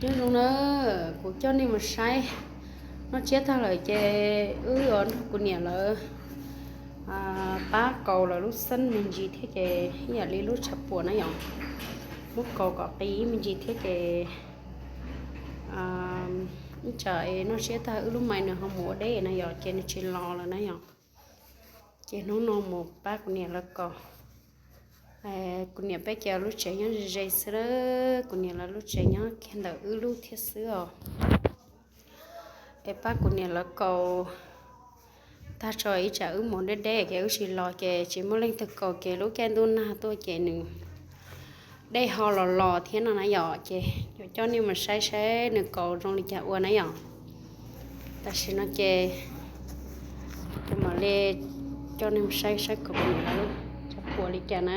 Nyob zoo na, kuv coj nej mus saib noj tsiab tag lawm ces wb yuav nrog kuv niam lawv pab kaus lawv lub xeeb me ntsis thiab ces ib yam li lub tshav puam na yom, muab kaus kom qis me ntsis thiab ces ib tsam noj tsiab tag wb lub mais nws ho mus ua deb na yom, ces nws tsis los lawm na yom. Ces hnub no mus pab kuv niam lawv kaus. Kuv niam peb ces lub tsev nyob ze ze xwb, kuv niam lawv lub tsev nyob kiag ntawm wb lub thiab xwb os. Es pab kuv niam lawv kaus tag tso ib tsam wb mus deb deb ces wb tsis los ces tsis muaj leej twg kaus ces lub caij ntuj nag tuaj ces nws dej ho los los thiab no na yom, ces yuav coj nej mus saib saib nws kaus zoo li cas ua na yom. Tam sim no ces kuv mam li coj nej mus saib saib kaus kuv niam lawv tshav puam li cas na.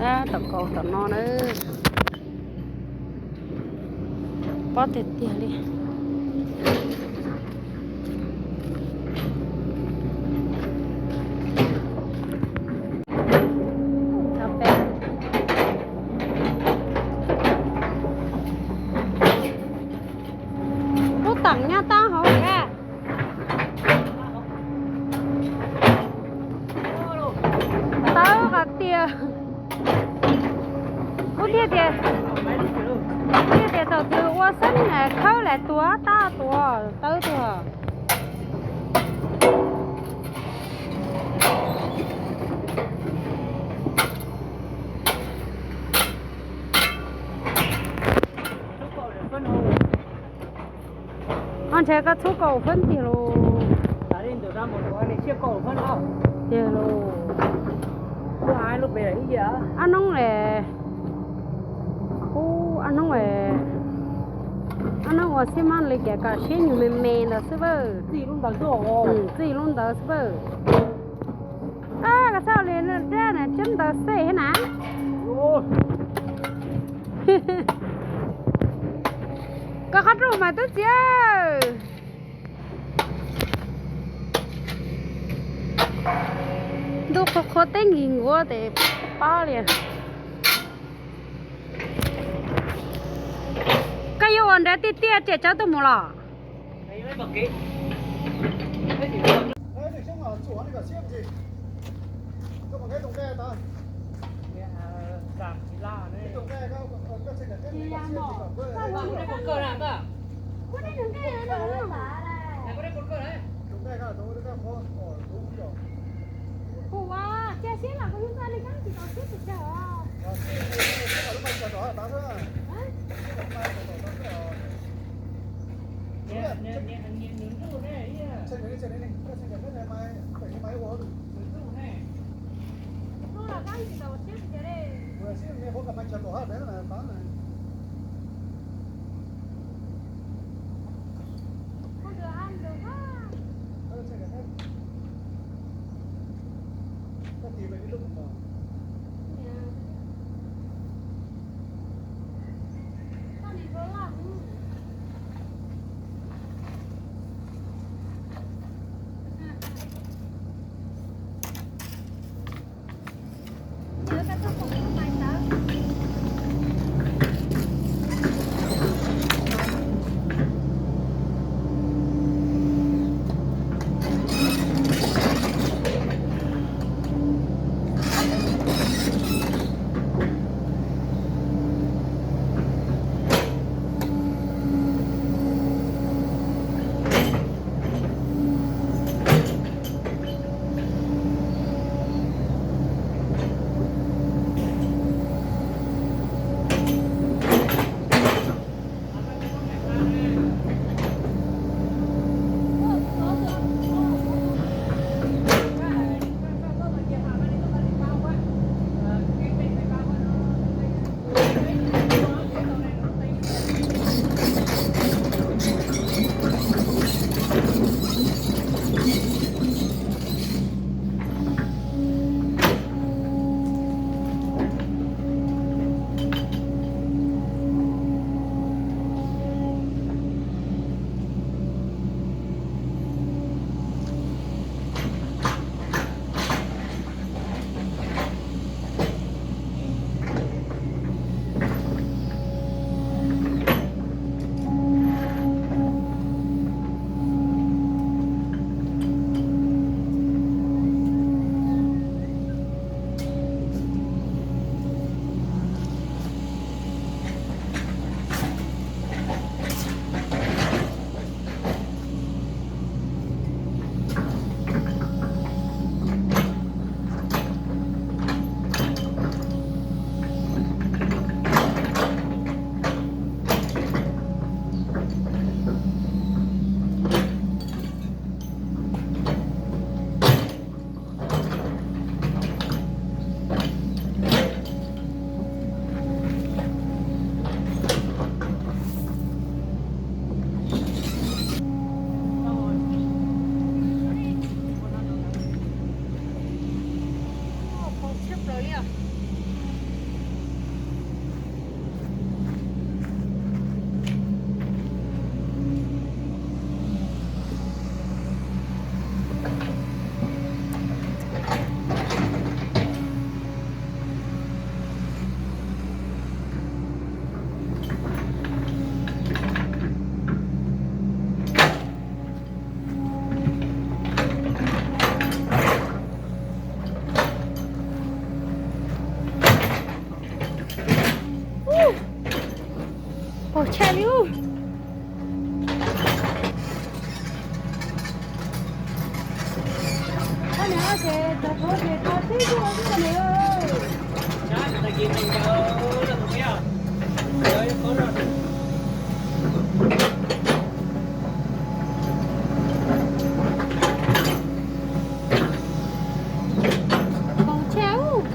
Tab tom kaus tom no na, pob tiag tiag li. Ub, teem nyab tab hauv thiab. Tawb qhov tiag. Ub, thiaj tias, thiaj tias thaum twg ua xeeb khawb lam tuav tab tuav tawb tuag. Ho ntshe koj txhub kaum fab tiag lauj. Tiag lauj. Ab noob, ab noob, ab noob ua xib mab li cas kom siab nyuag me me ntawd xwb. Txij lub ntawd xwb. Koj txhob li dab na, tsob ntawd xej thiab na. Koj qhov rooj mas tub txiv. Ntuj qhuav qhuav teb nkig nkuav tes pab li. Koj yuav ua nrad tiaj tiaj riam tsawb tuaj mus los? Ub, paug tshaj li ub. Paug tshaj ub.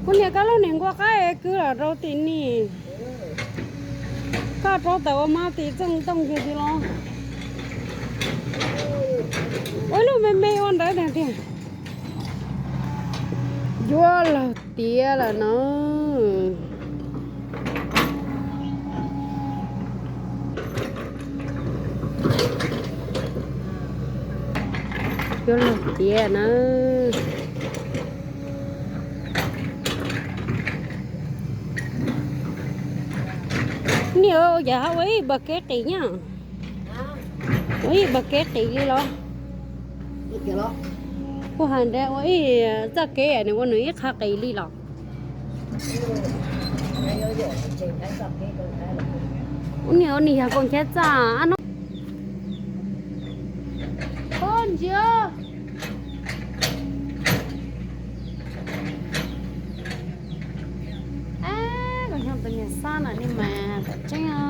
Kuv niam, koj lub niag nkuaj qaib kwv los rau tim ni, koj rau tawm ua mab tim txooj tooj kiag tim los. Ua ib lub me me ua ntawd tiag tiag. Yuav laug tiav lawm no. Yuav laug tiav na. Niam, ua cas ho ua ib npawg kev qis nyob? Ua ib npawg kev qis li los? Kuv hais ntawd ua ib txoj kev nws ua nws ib qho qis li los? Ua niam, ua niam yog kaus nchav txaj no. Ntsia. Ab, koj nyob tus niag xab na ni mas tam tseeb.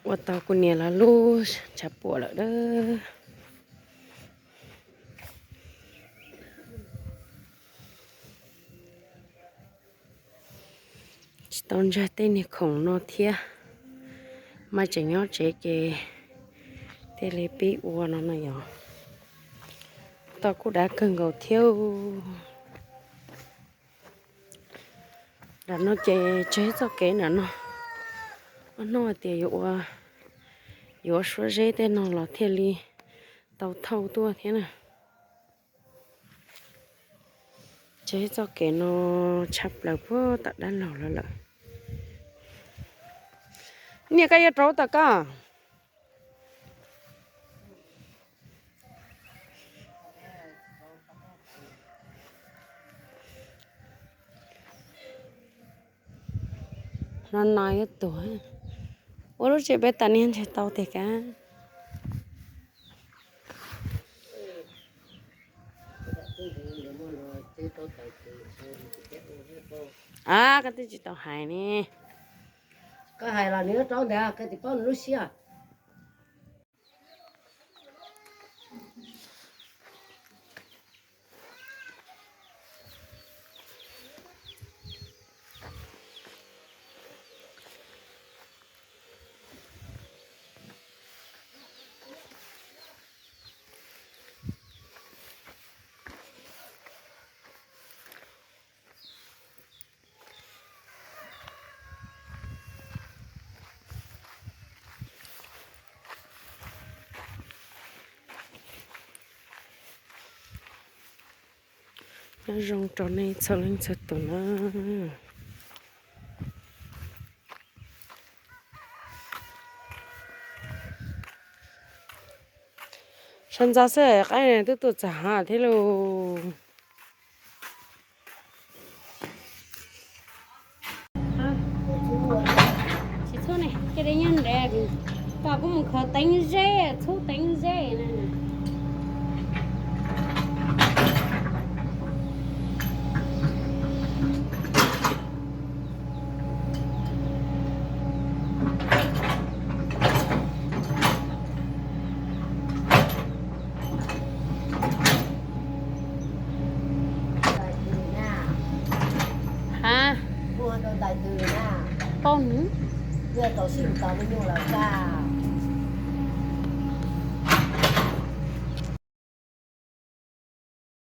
Ua tau kuv niam lawv lub tshav puam lawm dab. Tsis tau ntsag tej niag khoom no thiab, mas tseem nyob tsev ces thiaj li pib ua no no yog. Tau kuj dav kawg nkaus thiab. Nram no ces tseg txoj kev nram no, ob hnub hais tias yuav ua, yuav ua suab zeb tej no los thiaj li tau thauj tuaj thiab na. Tseg txoj kev no tshaj plaws puag tom dab laug lawm lawm. Niam, koj yuav rauv tom koj. No no yuav tuag. Ua lub tsev peb tas niag ntshe tau tiag kab. A, koj twb tsis tau hais ne. Koj hais los nws yuav rauv ntag, koj tsis paub nws lub siab. Nyob zoo rau nej txhua leej txhua tus na. Sawv ntxov xwb qaib twb tuaj txog hav thiab lauj. Tsis txhub ne, cia li nyob nrad, pom kuv mus khaws teev zeb, txhub teev zeb na. Ha, paub nws.